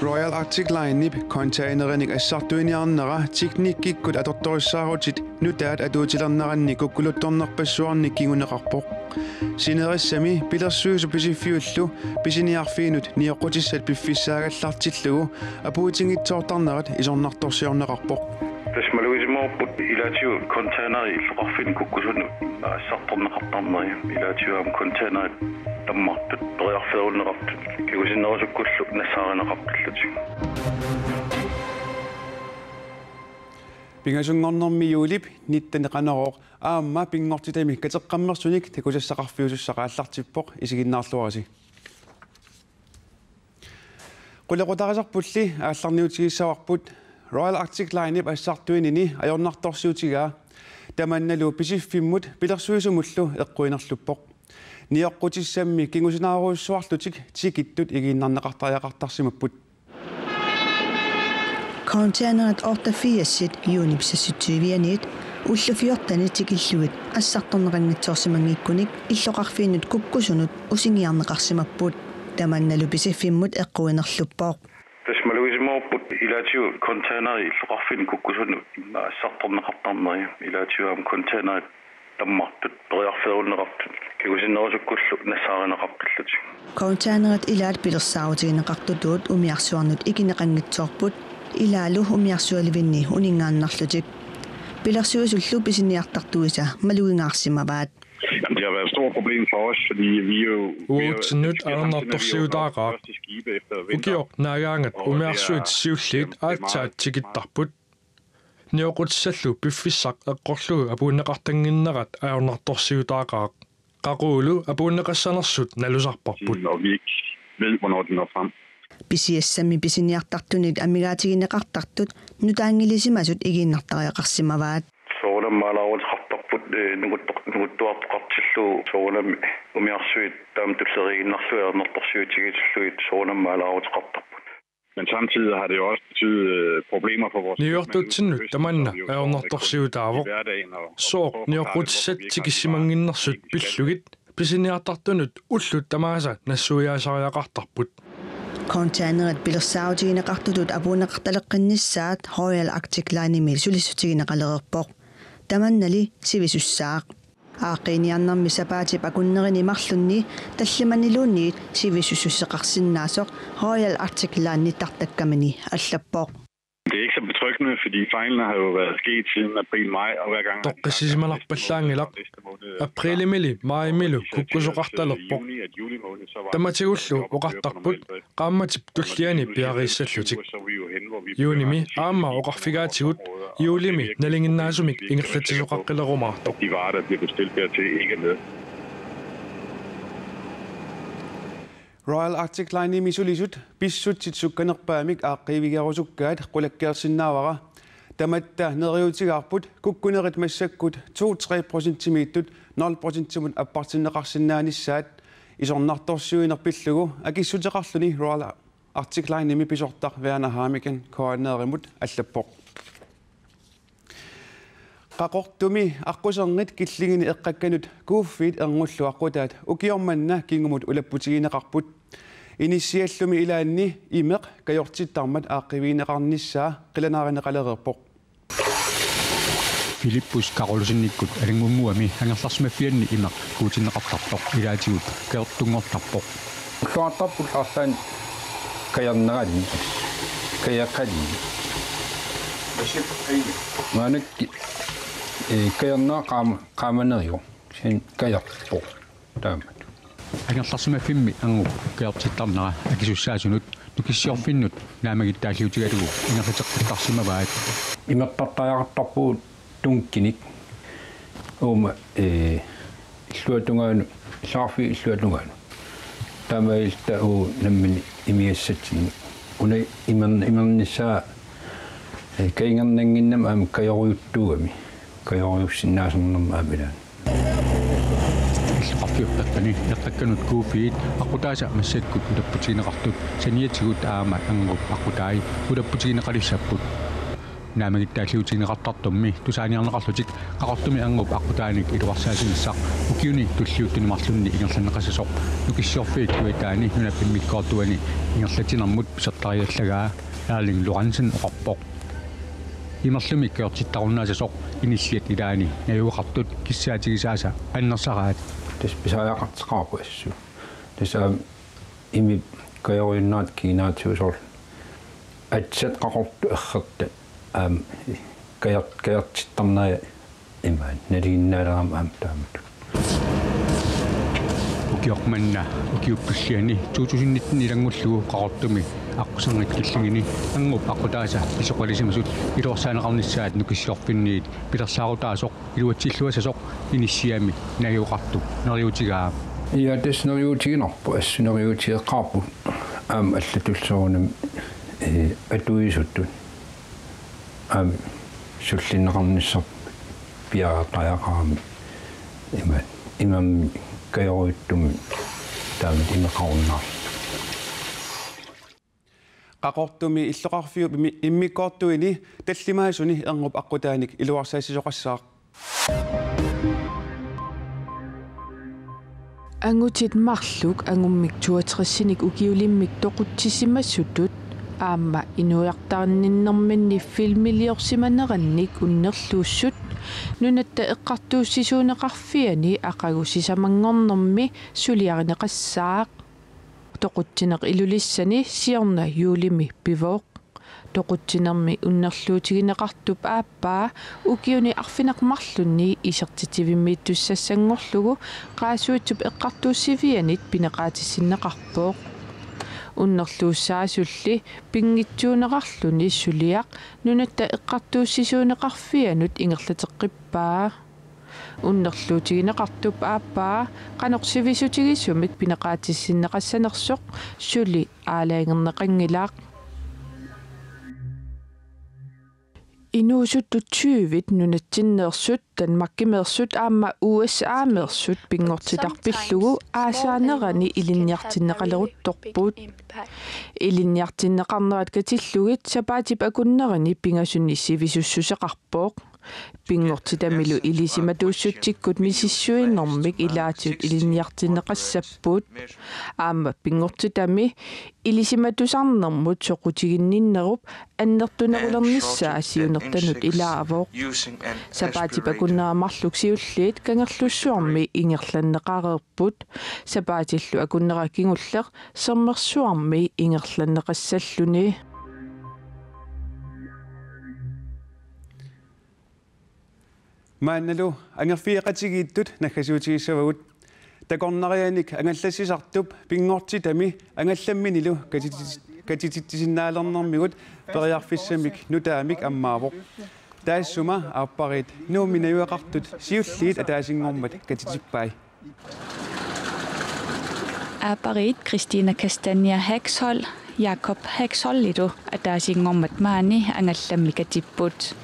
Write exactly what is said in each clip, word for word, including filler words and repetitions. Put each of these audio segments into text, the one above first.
Royal Arctic Line-ip containerinik assartuiniarnera teknikkikkut atortorissaarutit nutaat atuutilerneranni kukkuluttornerpassuarnik kinguneqarpoq. Sinerissami pilersuisut Pisiffiullu pisiniarfiinut nioqqutissat piffissaagallartillugu apuutinngitsoortarnerat isornartorsiorneqarpoq. Tassa malugisimavarput ilaatigut containerit illoqarfinni kukkusunut assartorneqartarneri, ilaatigut aamma containerit tammartut periarfeerunneqartut kingusinnerusukkullu nassaarineqaqqillutik. Pingasunngornermi juulip nitten Qanorooq aamma pinngortitami kateqqammersunik takusassaqarfiusussaq aallartippoq, isiginnaarluarisi. Qulequtarisarpulli aallarniutigissavarput Royal Arctic Line-ip assartuinini ajornartorsiutigaa, tamannalu Pisiffimmut pilersuisumullu eqquinerluppoq. Nioqqutissammi kingusinaarujussuarlutik tikittut igiinnarneqartariaqartarsimapput. Containerit otteogfirsit juunip seksogtyvianit ullut fjortenit tikillugit assartorneqanngitsoorsimanngikkunik illoqarfiinut kukkusunut usingiarneqarsimapput. Tamannalu Pisiffimmut eqquinerluppoq. Tassa malugisimavarput ilaatigut containerit illoqarfinni kukkusunut assartorneqartarneri, ilaatigut aamma containerit tammartut periarfeerunneqartut kingusinnerusukkullu nassaarineqaqqillutik. Containerit ilaat pilersaarutigineqartutut umiarsuarnut ikineqanngitsoorput, ilaalu umiarsualivinni uninngaannarlutik. Pilersuisullu pisiniartartuisa malugigaarsimavaat. Jamen, det har været et stort problem for os, fordi vi er jo, vi er jo, Uatsinnut vi har samtidig, vi er jo, ajornartorsiutaaqaaq. Første skibe efter vinter. Ukioq naagaangat umiarsuit siulliit aatsaat tikittarput. Nioqqutissallu piffissaq eqqorlugu apuunneqartannginnerat ajornartorsiutaaqaaq. Qaqugu apuunneqassanersut nalusarparput. Og vi ikke ved, hvornår de når frem. Pisiassammi pisiniartartunit amigaatigineqartartut nutaanngilisimasut igiinnartariaqarsimavaat. Soorunami maalaaruteqartarput, eh, nukuttoq-, nukuttuartoqartillugu, soorunami umiarsuit taama tulleriiginnarlugit ajornartorsiutigitillugit soorunami maalaaruteqartarput. Men samtidig har det jo også betydet, øh, problemer for vores købmænd ude på kysten, som jo står med kunder i hverdagen og, og prøver at forklare dem, hvorfor vi ikke har de varer, de gerne vil have. Sooq nioqqutisat tikissimannginnersut pillugit pisiniartartunut ullut tamaasa nassuiaasariaqartarput. Containerit pilersaarutigineqartutut apuunneqartaleqqinnissaat Royal Arctic Line-imi sulissutigineqalereerpoq. Tamannali sivisussaaq. Aaqqiiniarnermi sapaatip akunnerini marlunni tallimaniluunniit sivisussuseqarsinnaasoq Royal Arctic Line nittartakkamini allappoq. Det er ikke så betryggende, fordi fejlene har jo været sket siden april, maj, og hver gang har de sagt, at næste måned, Toqqissisimanarpallaanngilaq. Aprilimili maajimilu kukkusoqartalerpoq. Tamatigullu oqartarput qaammatip tulliani piareersallutik. Juunimi aamma oqarfigaatigut juulimi nalinginnaasumik ingerlatsisoqaqqilerumaartoq. De varer, der bliver bestilt dertil, ikke er med. Royal Arctic Line-imi sulisut pissutsit sukkanerpaamik aaqqiivigerusukkaat qulakkeersinnaavara. Tamatta neriuutigaarput kukkunerit massakkut to-tre procentimiittut nul procentimut appartinneqarsinnaanissaat isornartorsiuineq pillugu akissuteqarluni Royal Arctic Line-imi pisortaq Werner Hamiken K N R-imut allappoq. Qaqortumi aqqusernit killingini eqqakkanut Kuuffiit Erngullu aqqutaat ukioq manna kingumut ulapputigineqarput. Inissiallumi ilaanni imeq kajortittarmat aaqqiivigineqarnissaa qilanaarineqalereerpoq. Filippus Karolusinnikkut Alanngunnguami angerlarsimaffianni imeq kuutinneqartartoq ilaatigut kajortunngortarpoq. Ulluartarput arlaannik kajarnerali, kajaqqali. Maannakkut, eh, kajannera qaam-, qaamanerivoq. Kisianni kajarpoq. Taamatut. Angerlarsimaffimmi angut kajortittarnera akisussaasunut Nukissiorfinnut naammagittaalliutigalugu ingerlateqqittarsimavaat. Imertartariaqartarpugut tunkinik. Uuma, eh, illuatungaanut, illoqarfiup illuatungaanut. Taamaalilluta uagut nammineq imigassatsinnik. Una imern-, imernissaa, eh, kajungernannginnami aamma kajorujuttuugami. Kajorujussinnaasarnermi aamma ilaanni. Illoqarfiup peqqani eqqakkanut Kuuffiit aqqutaasa massakkut ulapputigineqartut saniatigut aamma angut aqqutai ulapputigineqalissapput. Naammagittaalliutigineqartartummi tusaaniarneqarlutik Qaqortumi angup aqqutaanik iluarsaasinissaq ukiuni tulliuttuni marlunni ingerlanneqassasoq Nukissiorfiit Kujataani nunap immikkoortuani ingerlatsinermut pisortariallagaa Erling Lorentzen oqarpoq. Imerlumi kajortittarunnaassasoq inissiat ilaanni najugaqartut kissaatigisaasa annersaraat. Tassa pisariaqartoqarpoq assut. Tassa aamma imi kajorujunnaartut kiinaatigut soorlu atsat qaqortut errortat aamma kajor-, kajortittarnerat imaat nalinginnaalerami aamma taamatut. Ukioq manna ukiup tulliani to tusind nitten ilanngullugu Qaqortumi aqquserngit killingini angup aqqutaasa pisoqalisimasut iluarsaaneqarnissaat Nukissiorfinniit pilersaarutaasoq iluatsilluassasoq inissiami najugaqartup neriuutigaa. Ja, tassa neriuutiginerput, assut neriuutigeqqaarput aamma allatulli soorunami, ee, atuisutut aamma sullinneqarnissaq piareeqqajaqarami ima, imermik kajorujuttumik taamatut imeqarunnaarlugu. Qaqortumi illoqarfiup immi-, immikkoortuini tallimaasuni angup aqqutaanik iluarsaassisoqassaaq. Angutit marluk angummik toogtresinik ukiulimmik toqutsisimasutut aamma inuiartarinninnerminni filmiliorsimanerannik unnerluussut Nunatta Eqqartuussisuuneqarfiani aqagu sisamanngornermi suliarineqassaaq. Toqutsineq Ilulissani siorna juulimi pivoq. Toqutsinermi unnerluutigineqartup aappaa ukiuni arfineq-marlunni isertitsivimmiittussassanngorlugu Qaasuitsup Eqqartuussivianit pineqaatissinneqarpoq. Unnerluussaasulli pinngitsuunerarluni suliaq Nunatta Eqqartuussisuuneqarfianut ingerlateqqippaa. Unnerluutigineqartup aappaa qanoq sivisutigisumik pineqaatissinneqassanersoq suli aalajangerneqanngilaq. Inuusuttut tyvit nunatsinneersut, Danmarkimeersut aamma U S A-meersut pinngortitaq pillugu aasaanerani ilinniartinneqaleruttorput. Ilinniartinneqarnerat katillugit sapaatip akunnerini pingasuni sivisussuseqarpoq. Pinngortitamilu ilisimatuussutsikkut misissuinermik ilaatigut ilinniartinneqassapput. Aamma pinngortitami ilisimatusarnermut soqutiginninnerup annertunerulernissaa siunertanut ilaavoq. Sapaatip akunneri marluk siulliit Kangerlussuarmi ingerlanneqareerput. Sapaatillu akunnera kingulleq Sermersuarmi ingerlanneqassalluni. Maannalu angerfigeqatigiittut naggasiutigissavagut. Takornarianik angallassisartup pinngortitami angallamminilu katiti-, katititsisinnaalernermigut periarfissamik nutaamik ammaavoq. Taassuma aappariit Nuummi najugaqartut siulliit ataasinngormat katitippai. Aappariit Christina Castania Haxholt, Jakob Haxholtilu ataasinngormat maani angallammi katipput.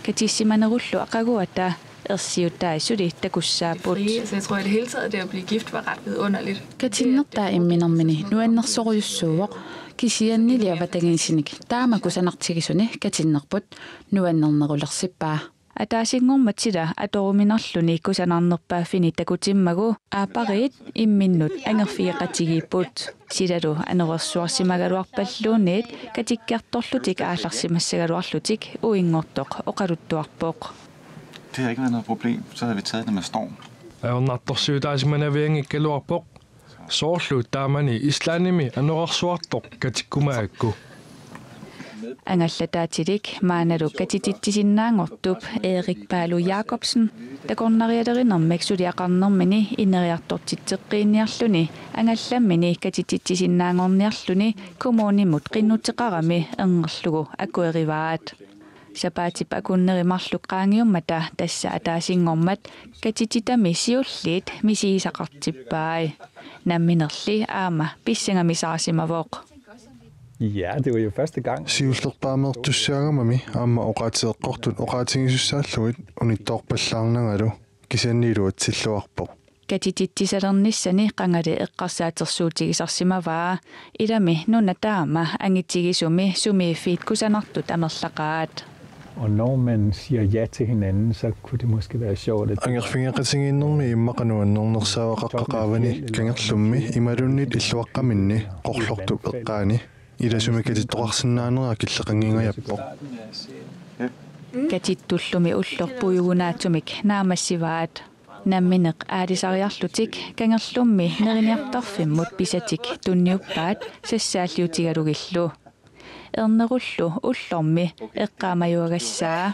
Katissimanerullu aqaguata ersiutai suli takussaapput. Frie. Altså, jeg tror, i det hele taget, det at blive gift var ret vidunderligt. Katinnertaa imminermini nuannersorujussuuvoq, kisiannili avatangiisinik taama kusanartigisuni katinnerput nuannernerulersippaa. Ataasinngormat sila atoruminarluni kusanarnerpaaffini takutimmagu aappariit imminnut angerfigeqatigiipput. Silalu anorersuarsimagaluarpalluunniit katikkiartorlutik aallarsimassagaluarlutik uinngortoq oqaluttuarpoq. Det har ikke været noget problem, så havde vi taget det med storm. Ajornartorsiutaasimanavianngikkaluarpoq. Soorlu taamani Islandimi anorersuartoq katikkumagakku. Angallataatilik maannalu katititsisinnaanngortup Erik Palu Jakobsen takornarialerinermik suliaqarnermini ineriartortitseqqiinniarluni angallammini katititsisinnaanngorniarluni kommunimut qinnuteqarami erngerlugu akuerivaat. Sapaatip akunneri marluk qaangiummata tassa ataasinngormat katititami siulliit misigisaqartippai. Namminerli aamma pissangamisaarsimavoq. Ja, det var jo første gang. Siullerpaameertussiagamami aamma oqaatigit eqqortut oqaatigisussaallugit unittoorpallaarnangalu kisianni iluatsilluarpoq. Katititsissalernissani qangali eqqarsaatersuutigisarsimavaa, ilami nuna taama angitigisumi sumiiffiit kusanartut amerlaqaat. Og når man siger ja til hinanden, så kunne det måske være sjovt, at Angerfigeqatigiinnermi immaqa nuannernersaavaqaqqaavani kangerlummi imaluunniit illuaqqaminni qorlortup eqqaani ilasumik katittoqarsinnaanera killeqanngingajappoq. Katittullumi ulloq puigunaatsumik naammassivaat. Nammineq aalisariarlutik kangerlummi neriniartarfimmut pisatik tunniuppaat sassaalliutigalugillu. Ernerullu ullormi eqqaamajuagassaa.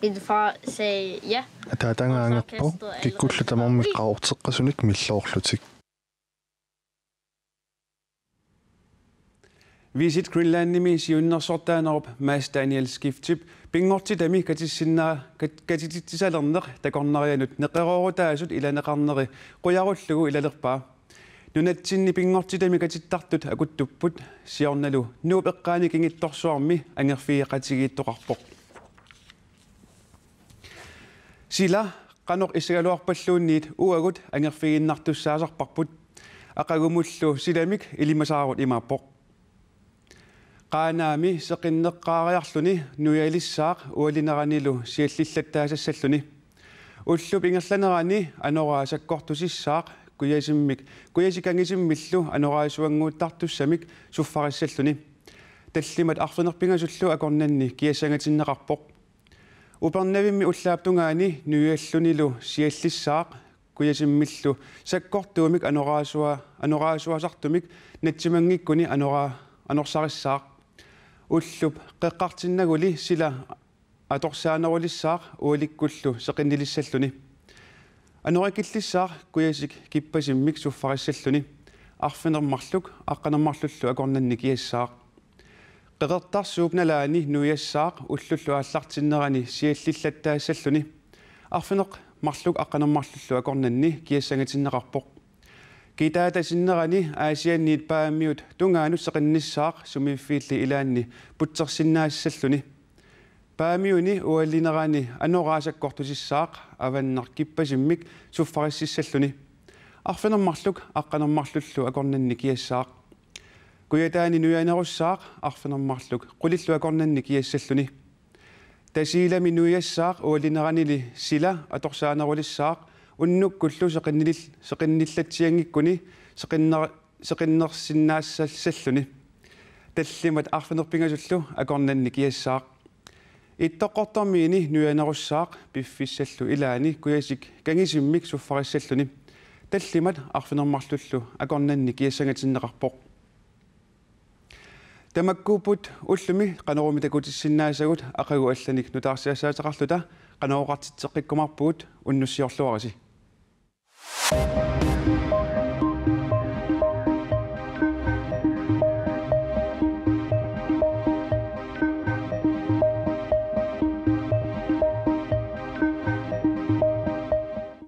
Min far sagde ja. Ataataga angerpoq kikkullu tamarmik qaqorteqqasunik milloorlutik. Visit Greenlandimi siunnersortaanerup Mads Daniel Skiftip pinngortitami katissinnaa- kat- katititsisalerneq takornarianut neqeroorutaasut ilaneqarneri qujarullugu ilalerpaa. Nunatsinni pinngortitami katittartut akuttupput siornalu Nuup eqqaani Kingittorsuarmi angerfigeqatigiittoqarpoq. Sila qanoq issagaluarpalluunniit uagut angerfigiinnartussaasarparput. Aqagumullu silamik ilimasaarut imaappoq. Qaanaami seqinneqqaariarluni nuialissaaq ualineranilu siallillattaasassalluni. Ullup ingerlanerani anoraa sakkortusissaaq kujasimmik, kujasikkangisimmillu anoraasuannguuttartussamik suffarissalluni. Tallimat arfineq-pingasullu akornanni kiassangatinneqarpoq. Upernavimmi ullaap tungaani nuiallunilu siallissaaq kujasimmillu sakkortuumik anoraasua- anoraasuasartumik natsimanngikkuni anoraa- anorsarissaaq. Ullup qeqqartinnaguli sila atorsaanerulissaaq ualikkullu seqinnilissalluni. Anorikillissaaq kujasik kippasimmik suffarissalluni. Arfineq-marluk aqqaneq-marlullu akornanni kiassaaq. Qeqertarsuup nalaani nuiassaaq ullullu aallartinnerani siallillattaassalluni. Arfineq-marluk aqqaneq-marlullu akornanni kiassangatinneqarpoq. Kitaata sinnerani Aasianniit Paamiut tungaanut seqinnissaaq sumiiffiilli ilaanni putsersinnaassalluni. Paamiuni ualinerani anoraa sakkortusissaaq avannaq kippasimmik suffarississalluni. Arfineq-marluk aqqaneq-marlullu akornanni kiassaaq. Kujataani nuianerussaaq arfineq-marluk qulillu akornanni kiassalluni. Tasiilami nuiassaaq ualineranili sila atorsaanerulissaaq unnukkullu seqinnilil- seqinnillatsianngikkuni seqinner- seqinnersinnaassalluni. Tallimat arfineq-pingasullu akornanni kiassaaq. Ittoqqortoormiini nuianerussaaq piffissallu ilaani kujasikkangisimmik suffarissalluni. Tallimat arfineq-marlullu akornanni kiassangatinneqarpoq. Tamakkuupput ullumi Qanorumi takutissinnaasagut, aqagu allanik nutaarsiassaateqarluta Qanoruqartitseqqikkumaarpugut, unnussiorluarisi.